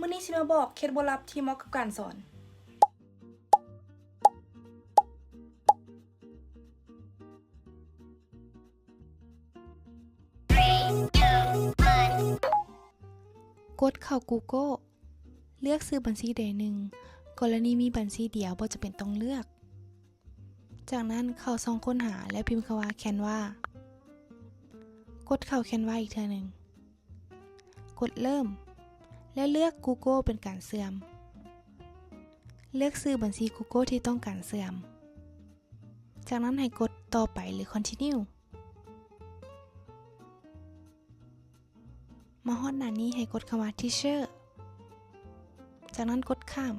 ມື້ນີ້ຊິມາບອກເຄັດລັບທີ່ເໝາະກັບການສອນ. ກົດເຂົ້າ Google ເລືອກຊື່ບັນຊີໃດໜຶ່ງ, ກໍລະນີມີບັນຊີດຽວບໍ່ຈຳເປັນຕ້ອງເລືອກ. ຈາກນັ້ນເຂົ້າຊ່ອງຄົ້ນຫາ ແລ້ວພິມຄຳວ່າ Canva. ກົດເຂົ້າ Canva ອີກເທື່ອໜຶ່ງ. ກົດເລີ່ມ ແລ້ວເລືອກ Google ເປັນການເຊື່ອມ. ເລືອກຊື່ບັນຊີ Google ທີ່ຕ້ອງການເຊື່ອມ. ຈາກນັ້ນໃຫ້ກົດຕໍ່ໄປ ຫຼື Continue. ມາຮອດໜ້ານີ້ໃຫ້ກົດຄຳວ່າ Teacher. ຈາກນັ້ນກົດຂ້າມ.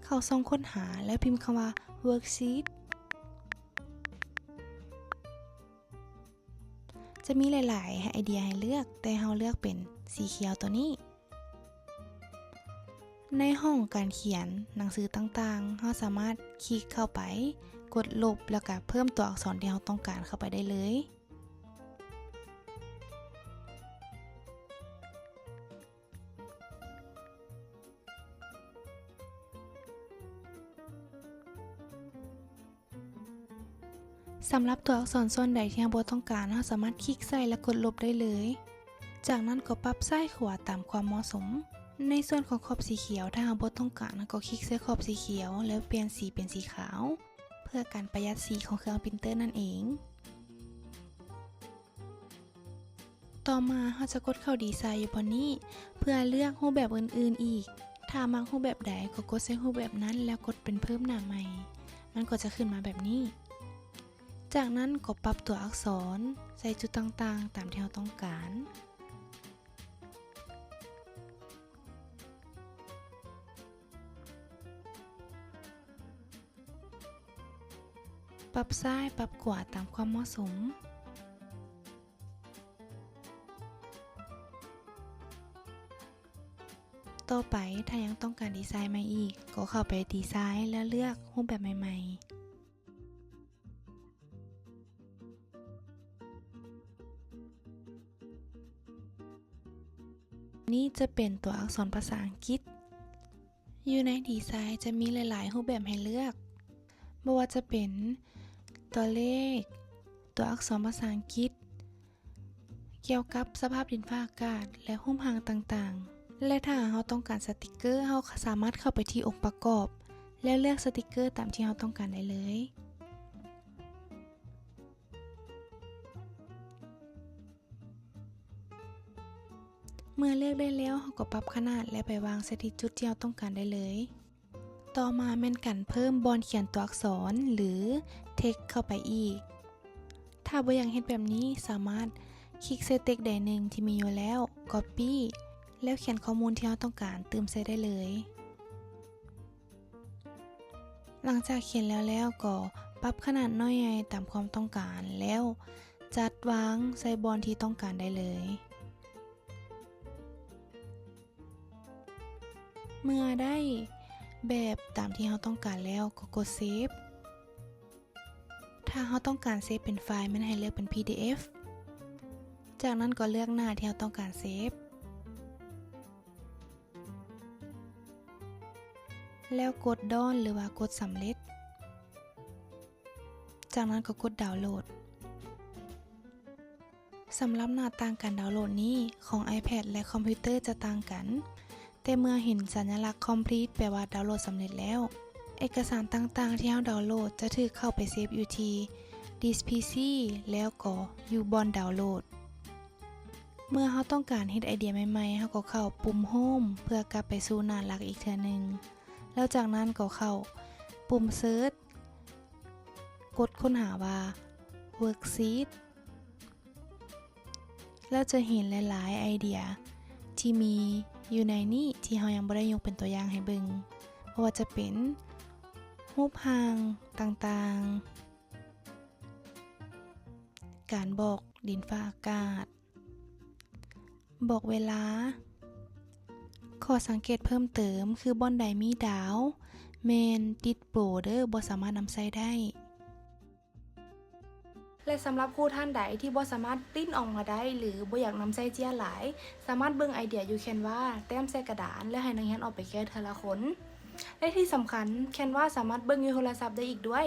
ເຂົ້າຊ່ອງຄົ້ນຫາ ແລ້ວພິມຄຳວ່າ Worksheet. ຈະມີຫຼາຍໆໄອເດຍໃຫ້ເລືອກ, ແຕ່ເຮົາເລືອກເປັນສີຂຽວໂຕນີ້. ໃນຫ້ອງການຂຽນໜັງສືຕ່າງໆ, ເຮົາສາມາດຄລິກເຂົ້າໄປ, ກົດລົບ, ແລ້ວກະເພີ່ມຕົວອັກສອນທີ່ເຮົາຕ້ອງການເຂົ້າໄປໄດ້ເລີຍ. ສຳລັບຕົວອັກສອນສ່ວນໃດທີ່ເຮົາບໍ່ຕ້ອງການ, ເຮົາສາມາດຄລິກໃສ່ ແລະ ກົດລົບໄດ້ເລີຍ. ຈາກນັ້ນກໍປັບຊ້າຍຂວາຕາມຄວາມເໝາະສົມ. ໃນສ່ວນຂອງຂອບສີຂຽວ, ຖ້າເຮົາບໍ່ຕ້ອງການ, ເຮົາກໍຄລິກໃສ່ຂອບສີຂຽວ ແລ້ວປ່ຽນສີເປັນສີຂາວ, ເພື່ອການປະຢັດສີຂອງເຄື່ອງປຣິນເຕີນັ້ນເອງ. ຕໍ່ມາເຮົາຈະກົດເຂົ້າດີໄຊຢູ່ບ່ອນນີ້ ເພື່ອເລືອກຮູບແບບອື່ນໆອີກ. ຖ້າມັກຮູບແບບໃດກໍກົດໃສ່ຮູບແບບນັ້ນ ແລ້ວກົດເປັນເພີ່ມໜ້າໃໝ່, ມັນກໍຈະຂຶ້ນມາແບບນີ້. ຈາກນັ້ນກໍປັບຕົວອັກສອນ ໃສ່ຈຸດຕ່າງໆຕາມທີ່ເຮົາຕ້ອງການ. ປັບຊ້າຍປັບຂວາຕາມຄວາມເໝາະສົມ. ຕໍ່ໄປ, ຖ້າຍັງຕ້ອງການດີໄຊໃໝ່ອີກ, ກໍເຂົ້າໄປດີໄຊ ແລ້ວເລືອກຮູບແບບໃໝ່ໆ. ນີ້ຈະເປັນຕົວອັກສອນພາສາອັງກິດ. ຢູ່ໃນດີໄຊຈະມີຫຼາຍໆຮູບແບບໃຫ້ເລືອກ, ບໍ່ວ່າຈະເປັນຕົວເລກ, ຕົວອັກສອນພາສາອັງກິດ, ກ່ຽວກັບສະພາບດິນຟ້າອາກາດ ແລະ ຮູບຮ່າງຕ່າງໆ. ແລະ ຖ້າເຮົາຕ້ອງການສະຕິກເກີ, ເຮົາສາມາດເຂົ້າໄປທີ່ອົງປະກອບ ແລະ ເລືອກສະຕິກເກີຕາມທີ່ເຮົາຕ້ອງການໄດ້ເລີຍ. ເມື່ອເລືອກໄດ້ແລ້ວ, ເຮົາກໍປັບຂະໜາດ ແລະ ໄປວາງໃສ່ທີ່ຈຸດທີ່ເຮົາຕ້ອງການໄດ້ເລີຍ. ຕໍ່ມາແມ່ນການເພີ່ມບ່ອນຂຽນຕົວອັກສອນ ຫຼື text ເຂົ້າໄປອີກ. ຖ້າບໍ່ຢາກເຮັດແບບນີ້, ສາມາດຄລິກໃສ່ text ໃດໜຶ່ງທີ່ມີຢູ່ແລ້ວ, copy ແລ້ວຂຽນຂໍ້ມູນທີ່ເຮົາຕ້ອງການຕື່ມໃສ່ໄດ້ເລີຍ. ຫຼັງຈາກຂຽນແລ້ວໆ, ກໍປັບຂະໜາດນ້ອຍໃຫຍ່ຕາມຄວາມຕ້ອງການ, ແລ້ວຈັດວາງໃສ່ບ່ອນທີ່ຕ້ອງການໄດ້ເລີຍ. ເມື່ອໄດ້ແບບຕາມທີ່ເຮົາຕ້ອງການແລ້ວ, ກໍກົດ save. ຖ້າເຮົາຕ້ອງການ save ເປັນໄຟລ໌, ແມ່ນໃຫ້ເລືອກເປັນ PDF. ຈາກນັ້ນກໍເລືອກໜ້າທີ່ເຮົາຕ້ອງການ save. ແລ້ວກົດ Done ຫຼືວ່າກົດສຳເລັດ. ຈາກນັ້ນກໍກົດ Download. ສຳລັບໜ້າຕ່າງການດາວໂຫຼດນີ້ ຂອງ iPad ແລະ ຄອມພິວເຕີຈະຕ່າງກັນ, ແຕ່ເມື່ອເຫັນສັນຍະລັກ Complete ແປວ່າດາວໂຫຼດສຳເລັດແລ້ວ. ເອກະສານຕ່າງໆທີ່ເຮົາດາວໂຫຼດຈະຖືກເຂົ້າໄປເຊຟຢູ່ທີ່ Disk PC ແລ້ວກໍຢູ່ບ່ອນດາວໂຫຼດ. ເມື່ອເຮົາຕ້ອງການເຮັດໄອເດຍໃໝ່ໆ, ເຮົາກໍເຂົ້າປຸ່ມ Home ເພື່ອກັບໄປສູ່ໜ້າຫຼັກອີກເທື່ອໜຶ່ງ, ແລ້ວຈາກນັ້ນກໍເຂົ້າປຸ່ມ Search ກົດຄົ້ນຫາວ່າ Worksheet ແລ້ວຈະເຫັນຫຼາຍໆໄອເດຍທີ່ມີຢູ່ໃນນີ້ ທີ່ເຮົາຍັງບໍ່ໄດ້ຍົກເປັນຕົວຢ່າງໃຫ້ເບິ່ງ, ບໍ່ວ່າຈະເປັນຮູບຮ່າງຕ່າງໆ, ການບອກດິນຟ້າອາກາດ, ບອກເວລາ. ຂໍ້ສັງເກດເພີ່ມເຕີມ ຄືບ່ອນໃດມີດາວ ແມ່ນຕິດໂປເດີ້, ບໍ່ສາມາດນຳໃຊ້ໄດ້. ແລະ ສຳລັບຄູທ່ານໃດທີ່ບໍ່ສາມາດປຣິ້ນອອກມາໄດ້ ຫຼື ບໍ່ຢາກນຳໃຊ້ເຈ້ຍຫຼາຍ, ສາມາດເບິ່ງໄອເດຍຢູ່ Canva ແຕ້ມໃສ່ກະດານ ແລະ ໃຫ້ນັກຮຽນອອກໄປແກ້ເທື່ອລະຄົນ. ແລະ ທີ່ສຳຄັນ, Canva ສາມາດເບິ່ງຢູ່ໂທລະສັບໄດ້ອີກດ້ວຍ.